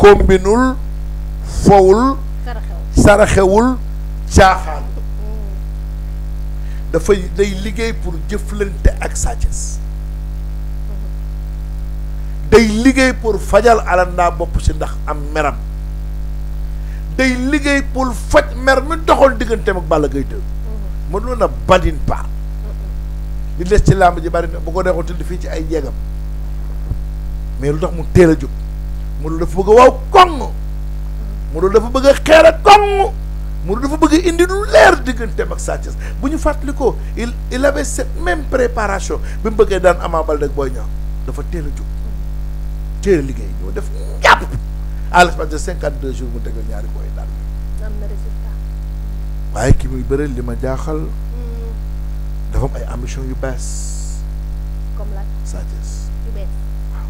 kombinul fowul saraxewul caaxaan dafay day liggéey pour jëflante ak Sa Thiès day liggéey pour fajal alandaa bopp si ndax am meram day liggéey pour faj mer mi doxoon digganteem ak Balla Gaye 2 mënoon na badin pa li des ci làmb ji bari na bu ko neexoon tëdd fii ci ay jeegam mais lu tax mu teel a jóg mu dafa bëgg a waaw koŋ mu dafa bëgg a xeer a koŋ mu dafa bëgg a indi lu leer digganteem ak Sa Thiès bu ñu fàttali ko il avait cette même préparation bi mu bëggee daan Ama Baldé ak Boy Niang dafa teel a jóg teel a liggéey ñoo def njàpp à l'espace de 52 jours mu tegal ñaari booy daal am na résultat waaye ki muy bëre li ma jaaxal dafa am ay ambition yu bees comme la Sa Thiès yu bees waaw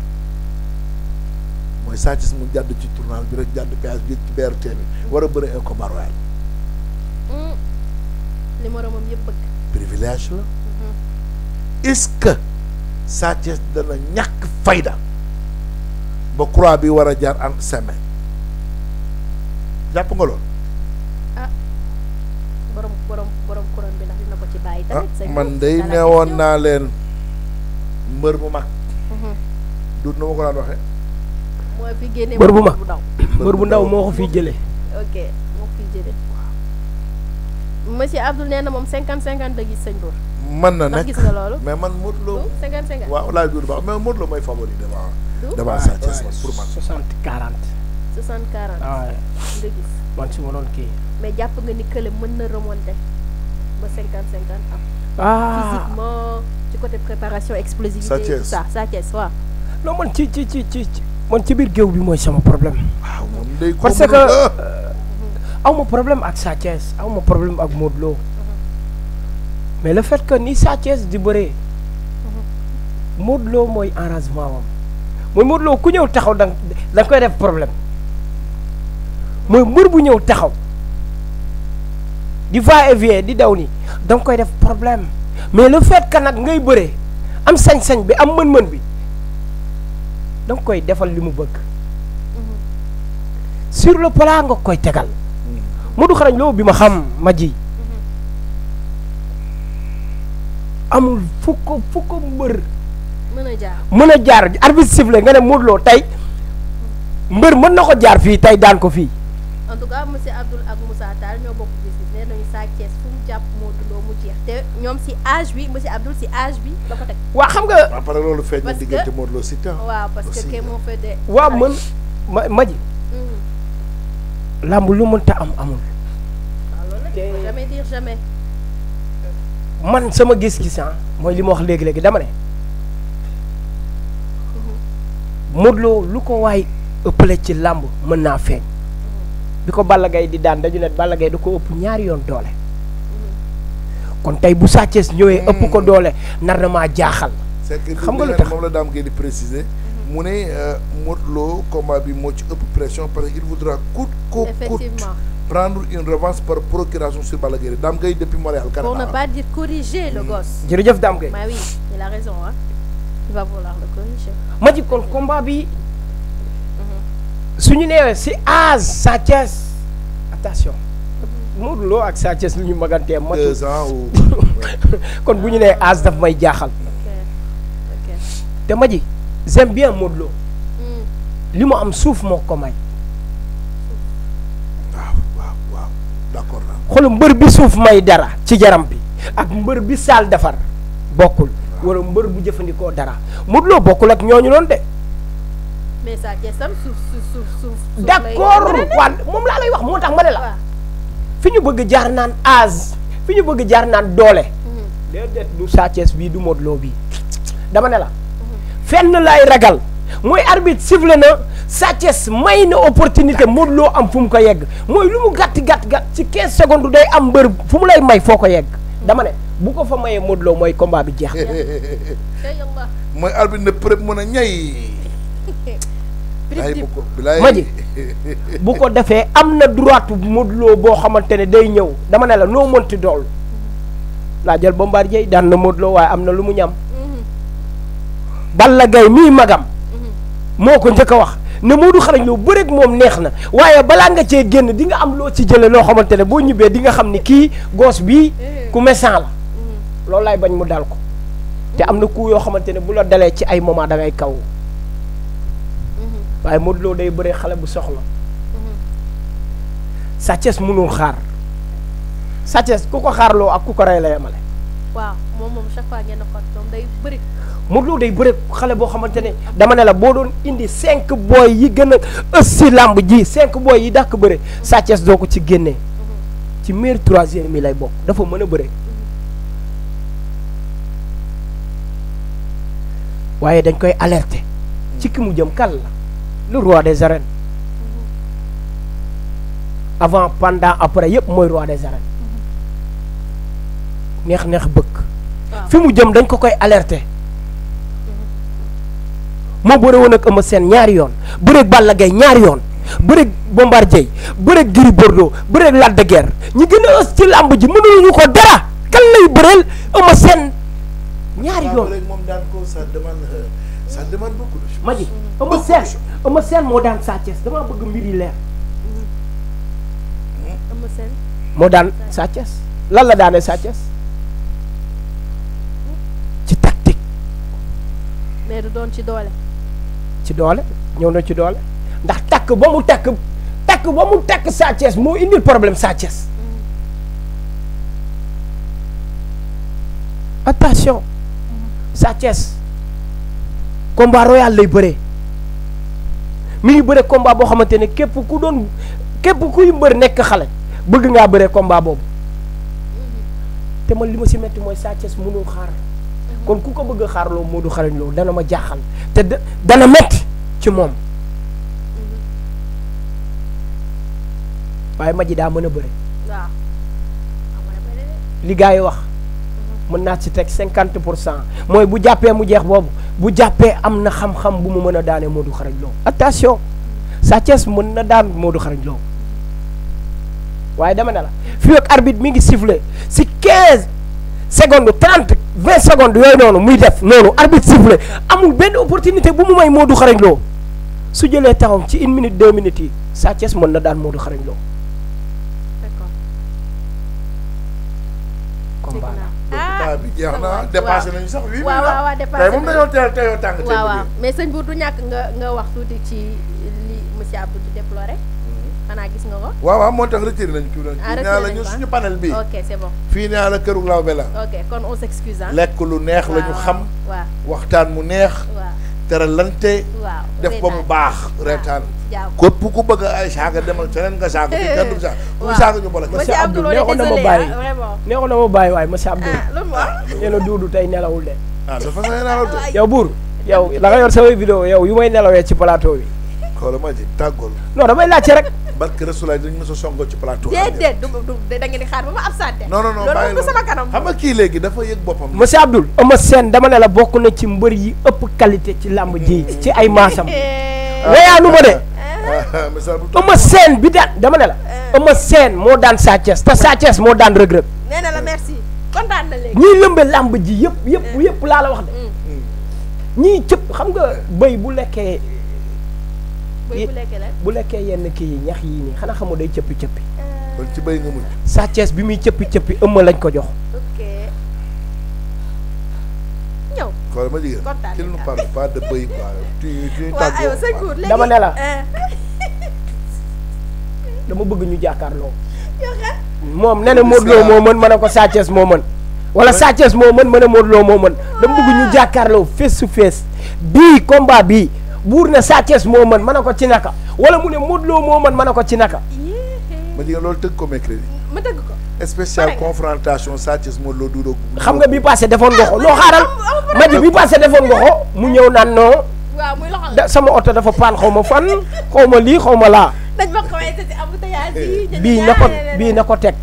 mooy Sa Thiès mu jàdd ci tournal bi rek jàdd péage bi ci BRT bi war a bëre un combat royal li moromam yëpp bëgg privilège la est-ce que Sa Thiès dana ñàkk fayda ba croix bi war a jaar en semaine jàpp nga loolu ah borom couronne bi ndax dina ko ci bàyyi tamit man day neewoon naa leen mbër bu mag du na ma ko daan waxee mooy fi génne mbër bu mag ndaw mbër bu ndaw moo ko fiy jëlee ok moo ko fiy jëlee monsieur Abdoul nee na moom 50-50 la gis sëñ Bour mën na ndax nekk gis nga loolu mais man Modou Lo 50-50 waaw laaj duur baax mais Modou Lo mooy favori devant Sa Thiès man pour man 60-40 60-40 waaw nga gis man si ma doon kii mais jàpp nga ni kële mën na remonter ba 50-50 am physiquement ci côté préparation explosivité tout ça Sa Thiès waaw non man ci man ci biir géew bi mooy sama problème waaw moom day parce que aw ma problème ak Sa Thiès aw ma problème ak Modou Lo mais le fait que ni Sa Thiès di bëree Modou Lo mooy arrangement wam mooy Modou Lo ku ñëw taxaw da nga koy def problème mooy mbër bu ñëw taxaw di va et vient di daw ni da nga koy def problème mais le fait que nag ngay bëree am sañ-sañ bi am mën-mën bi da nga koy defal li mu bëgg sur le plat nga koy tegal Modou Xarañ Lo bi ma xam ma ji amul fukk mbër mën a jaar arbitre sifflé nga ne Modou Lo tey mbër mën na ko jaar fii tey daan ko fii en tout cas monsieur Abdoul ak Moussa Tall ñoo bokk gis-gis nee nañu Sa Thiès fu mu jàpp Modou Lo mu jeex te ñoom si âge bi monsieur Abdoul si âge bi la ko teg waa xam nga après loolu feeñ na diggante Modou Lo si waaw parce que kay moo fait de waaw mën ma ji làmb lu mënta am amul waaw loolu la jamais dire jamais man sama gis-gis mooy li ma wax léegi-léegi dama ne Modou Lo lu ko waay ëppale ci làmb mën naa feeñ bi ko Balla Gaye di daan dañu ne Balla Gaye da ko ëpp ñaari yoon doole kon tey bu Sa Thiès ñëwee ëpp ko doole nar na maa jaaxal xam nga lu tax moom la daam ngeen di préciser mu ne Modou Lo combat bi moo ci ëpp pression parce qu'il voudra coûte que coûte prendre une revanche par procuration sur Balla Gaye Dame Gueye depuis Montréal pour ne pas dire corriger le gosse jërëjëf Dame Gueye bah oui il a raison hein il va vouloir le corriger ma ji kon combat bi suñu neewee si âge Sa Thiès attention Modou Lo ak Sa Thiès lu ñu magantee matu 2 ans ou kon bu ñu nee âge daf may jaaxal te ma ji j'aime bien Modou Lo li mu am suuf moo ko may waaw d'accord xool mbër bi suuf may dara ci jaram bi ak mbër bi saal defar bokkul wala mbër bu jëfandikoo dara Modou Lo bokkul ak ñooñu noonu de mais Sa Thiès tam suuf d'accord waaw moom laa lay wax moo tax ma ne la fi ñu bëgg jaar naan âge fi ñu bëgg jaar naan doole déedéet du Sa Thiès bii du Modou Lo bii dama ne la fenn laay ragal mooy arbitre sifflé na Sa Thiès may na opportunité Modou Lo am fu mu ko yegg mooy lu mu gàtt ci 15 secondes day am mbër fu mu lay may foo ko yegg dama ne bu ko fa mayee Modou Lo mooy combat bi jeex mooy arbitre ne prép mën a ñay ma ji bu ko defee am na droit Modou Lo boo xamante ne day ñëw dama ne la noo mënti dool laa jël Bombardier daan na Modou Lo waaye am na lu mu ñam Balla Gaye mii magam moo ko njëkk a wax ne Modou Xarañ Lo bëreeg moom neex na waaye balaa nga cee génn di nga am loo ci jële loo xamante ne boo ñibbee di nga xam ni kii goos bii ku méchant la loolu laay bañ mu dal ko te am na ku yoo xamante ne bu la dalee ci ay moment da ngay kaw waaye Modou Lo day bëree xale bu soxla Sa Thiès mënul xaar Sa Thiès ku ko xaarloo ak ku ko rey la yemale. waaw moom chaque fois ngeen ko moom day bëri. Modou Lo day bëri xale boo xamante ne dama ne la boo doon indi 5 booy yi gën a ës si làmb ji 5 booy yi dàq bëre Sa Thiès doo ko ci génnee ci meilleur 3e mi lay bokk dafa mën a bëre. waaye dañ koy alerter ci ki mu jëm kal la le roi des arènes avant pendant après yëpp mooy roi des arènes neex bëgg fi mu jëm dañ ko koy alerter moo bëre woon ak Eumeu Sène ñaari yoon bëreeg Balla Gaye ñaari yoon bëreeg Bombardier bëreeg Gris Bordeaux bëreeg Lac de Guiers ñi gën a ës ci làmb ji mënuñu ko dara kan lay bëreel Eumeu Sène ñaari yoon moom daan ko ça demande beaucoup de choses. ma ji Eumeu Sène moo daan Sa Thiès damaa bëgg mbir yi leer. Eumeu Sène moo daan Sa Thiès lan la daanee Sa Thiès ci tactique. mais du doon ci doole. ci doole ñëw na ci doole ndax takk ba mu takk Sa Thiès moo indil problème Sa Thiès. attention Sa Thiès combat royal lay bëree mi ngi bëree combat boo xamante ne képp kuy mbër nekk xale bëgg ngaa bëree combat boobu te man li ma si metti mooy Sa Thiès mënul xaar kon ku ko bëgg a xaarloo Modou Xarañ Lo dana ma jaaxal te dana metti ci moom waaye ma ji daa mën a bëre. waaw li gars yi wax. mën naa ci teg 50% mooy bu jàppee mu jeex boobu bu jàppee am na xam-xam bu mu mën a daanee Modou Xarañ Lo attention Sa Thiès mën na daan Modou Xarañ Lo waaye dama ne la fii ak arbitre mi ngi sifflé si 15 secondes 30 20 secondes yooyu noonu muy def noonu arbitre sifflé amul benn opportunité bu mu may Modou Xarañ Lo su jëlee taxawam ci 1 minute 2 minutes yi Sa Thiès mën na daan Modou Xarañ Lo. combat la bi jeex na dépassé nañu sax 8 minutes. waaw dépassé moom dañoo teel tàng. waaw mais sëñ Bour du ñàkk nga wax tuuti ci li monsieur Abdou di déploré. xanaa gis nga ko. waaw moo tax retiré nañu kii la ñu suñu panel bi ok c'est bon. fii nee la këru lawbe la. ok kon on s'excuse. lekk lu neex la ñu xam. waaw waxtaan mu neex. waaw teralante. waaw def ba mu baax reetaan. jaaw képp ku bëgg ay saaga demal feneen nga saaga. fii kenn du saaga ku saaga ñu boole. monsieur Abdou neexoon na ma bàyyi neexoon na ma bàyyi waaye monsieur Abdou. lu mu wax. nee na Duudu tey nelawul de. dafa say nelaw de. yow Bour yow da nga yor samay vidéo yow yu may nelawee ci plateau bi. xoolal ma ji tàggool. non damay laajte rek. barke Rasulaay dañu mës a songo ci plateau. déedéet du da ngeen di xaar ba ma absenté. non bàyyi loolu sama kanam. xam nga kii léegi dafa yëg boppam. monsieur Abdoul Eumeu Sène dama ne la bokk na ci mbër yi ëpp qualité ci làmb ji ci ay maasam. weyaanu ma de. Eumeu Sène bi daan dama ne la. Eumeu Sène moo daan Sa Thiès te Sa Thiès moo daan Reug Reug. nee na la merci kontaan na léegi. ñiy lëmbe làmb ji yëpp laa la wax de. ñii cëpp xam nga bëy bu lekkee. bu lekkee yenn kii yi ñax yii nii xanaa xamoo day cëppi. kon ci bëy nga mujj. Sa Thiès bi muy cëppi Eumeu lañ ko jox. ok ñëw. xool ma jigéen qu'il ne parle pas de bëy quoi. waaw aywa sëñ Bour léegi dama ne la dama bëgg ñu jàkkaarloo. moom nee na Modou Lo moo mën ma ne ko Sa Thiès moo mën. wala Sa Thiès moo mën ma ne Modou Lo moo mën dama bëgg ñu jàkkaarloo face to face bii combat bii. Buur ne Sa Thiès moo mën mën na ko ci naka wala mu ne Modou Lo moo mën na ko ci naka. ma jigéen loolu tëgg ko mercredi. ma tëgg ko. spécial confrontation Sa Thiès Modou Lo Doudou. xam nga bii passé defoon nga ko loo xaaral ma ji bii passé defoon nga ko mu ñëw naan non. waaw muy loxo sama oto dafa paan xaw ma fan xaw ma lii xaw ma laa. dañ ma commencé ci embouteillage yi. bii na ko teg.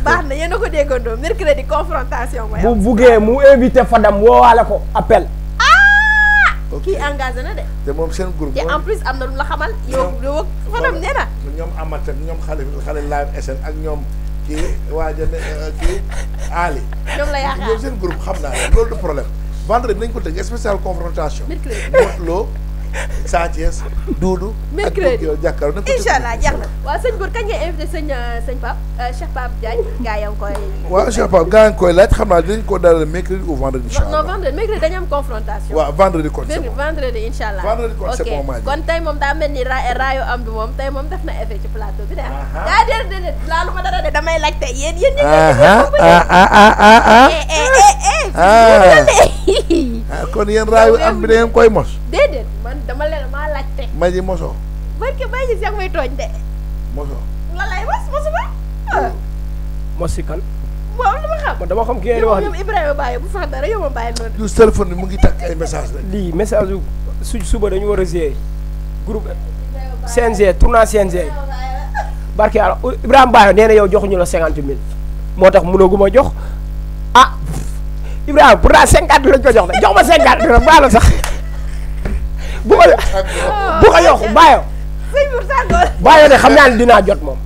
baax na yéen a ko déggandoo mercredi confrontation mooy bu buggee mu invité Fadam woowaale ko appel. kii engagé na de. te moom seen groupe. te en plus am na lu la xamal. yow Fadam nee na. ñoom Amath ak ñoom xale live SN ak ñoom kii waaja kii Ali. ñoom la yaakaar ñoom seen groupe xam naa ne loolu du problème. vendredi nañ ko tëgg spécial confrontation. mercredi Modou Lo Sa Thiès Doudou. mercredi ak jàkkaarloo incha allah jeex na. waaw sëñ Bour kañ ngay invité sëñ Pape Cheikh Pape Diagne gaa yaa ngi koy. waaw Cheikh Pape gaa ngi koy laaj xam naa dinañ ko dalal mercredi ou vendredi. incha allah non vendredi mercredi dañu am confrontation. waaw vendredi kon c'est bon vendredi incha allah. vendredi kon c'est bon maa kon tey moom daa mel ni raayu am bi moom tey moom def na effet ci plateau bi de. daa déedéet laalu ma dara de damay laaj tey yéen ñi kon yéen raayu am bi da ngeen koy mos. déedéet man dama leen maa laajte. ma ji mosoo. barke bay gis yaa may tooñ de. mosoo. la lay mosu ba. mos si kan. waaw li ma xam. man dama xam ki ngeen di wax yow Ibrahima Baye bu fax dara yow ma bàyyi noonu. du téléphone bi mu ngi takk ay message rek. lii message yu suba dañu war a gérer groupe CNG tournoi CNG barke yàlla Ibrahima Baye nee na yow joxuñu la 50 000 moo tax mënoo gu ma jox ah Ibrahima pourtant 50 lañ ko jox de jox ma 50 rek baal la sax bu ko jox Bayo. sëñ Bour Sango. Bayo de xam naa ne dinaa jot moom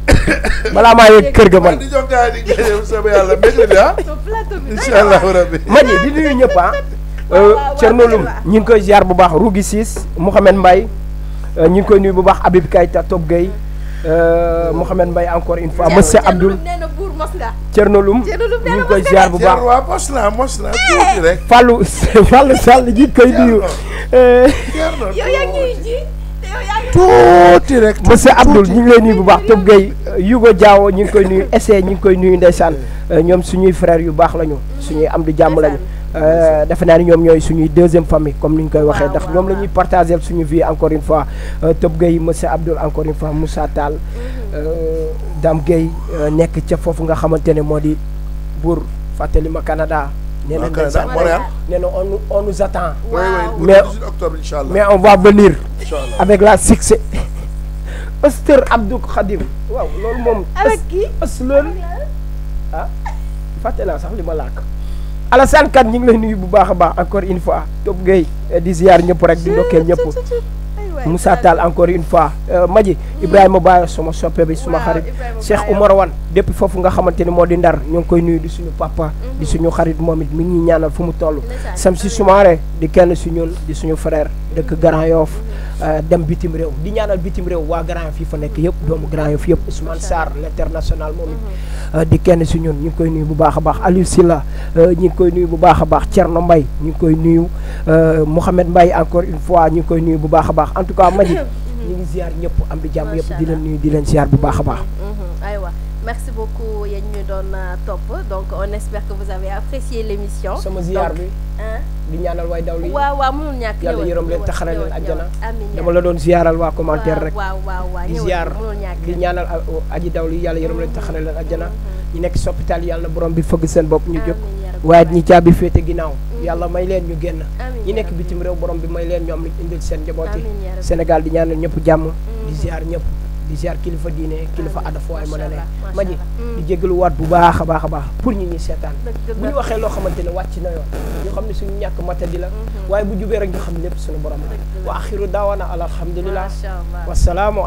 balaa maa yegg kër ga man. di jox gars yi di gërëm sama yàlla mercredi ah. incha allah rabbi. ma ji di nuyu ñëpp ah. Thierno Loum ñu ngi koy ziar bu baax Rougui Ciss Mouhamed Mbaye ñu ngi koy nuyu bu baax Habib Kayta Top Gueye Mouhamed Mbaye encore une fois monsieur Abdoul Thierno Loum ñu ngi koy ziar bu baax waaw mos naa tuuti rek. Fallou Sall ñu ngi koy nuyu. yow yaa ngi ji tuuti rek. monsieur Abdoul ñu ngi lay nuyu bu baax Top Gueye Yugo Diawo ñu ngi koy nuyu essai ñu ngi koy nuyu ndeysaan ñoom suñuy frères yu baax lañu suñuy am di jàmm lañu. defe naa ni ñoom ñooy suñuy deuxième famille comme ni ñu koy waxee ndax ñoom la ñuy partager suñu vie encore une fois Top Gueye monsieur Abdoul encore une fois Moussa Tall Dame Gueye nekk ca foofu nga xamante ne moo di Bour fàttali ma Canada. nee na Montréal nee na on nous attend. mais octobre inchallah. mais on va venir. avec la succès. Pasteur Abdou Khadim. waaw loolu moom. avec qui loolu ah fàtte naa sax li ma làkk. Alassane Kane ñu ngi lay nuyu bu baax a baax encore une fois Top Gueye di ziar ñëpp rek di ndokkeel ñëpp Moussa Tall encore une fois Madji Ibrahima Baye suma soppe bi suma xarit Cheikh Oumar Wane depuis foofu nga xamante ni moo di Ndar ñu ngi koy nuyu di suñu papa di suñu xarit moom it mi ngi ñaanal fu mu toll Samsi Soumaré di kenn si ñun di suñu frère dëkk Grand Yoff dem bitim réew di ñaanal bitim réew waa Grand Yoff yi fa nekk yëpp doomu Grand Yoff yëpp Ousmane Sarr l'international moom it di kenn si ñun ñu ngi koy nuyu bu baax a baax Aliou Silla ñu ngi koy nuyu bu baax a baax Thierno Mbaye ñu ngi koy nuyu Mouhamed Mbaye encore une fois ñu ngi koy nuyu bu baax a baax en tout cas Madji ñu ngi ziar ñëpp am di jàmm yëpp di leen nuyu di leen ziar bu baax a baax. aywa merci beaucoup yéen ñu doon topp donc on espère que vous avez apprécié l'émission. sama ziar bi. di ñaanal way daw li waaw mënul ñàkk yàlla yërëm leen taxaral leen àjjana. amiin dama la doon ziaral waa commentaire rek. waaw di ziar di ñaanal aji daw li yàlla yërëm leen taxaral leen àjjana. ñu nekk si hôpital yàlla na borom bi fëgg seen bopp ñu jóg. waaye ñi caabi féete ginnaaw. yàlla may leen ñu génn. ñi nekk bitim réew borom bi may leen ñoom indil seen njaboot yi. Sénégal di ñaanal ñëpp jàmm. di ziar ñëpp. di ziar kilifa diine kilifa aada foo ay mën a ne Madji di jégalu waat bu baax a baax a baax pour ñi ñuy seetaan bu ñu waxee loo xamante ne wàcc na yoon ñu xam ne suñu ñàkk matadi la waaye bu jubee rek ñu xam lépp suñu borom la wa axiru daawana alhamdulillah wasalaamu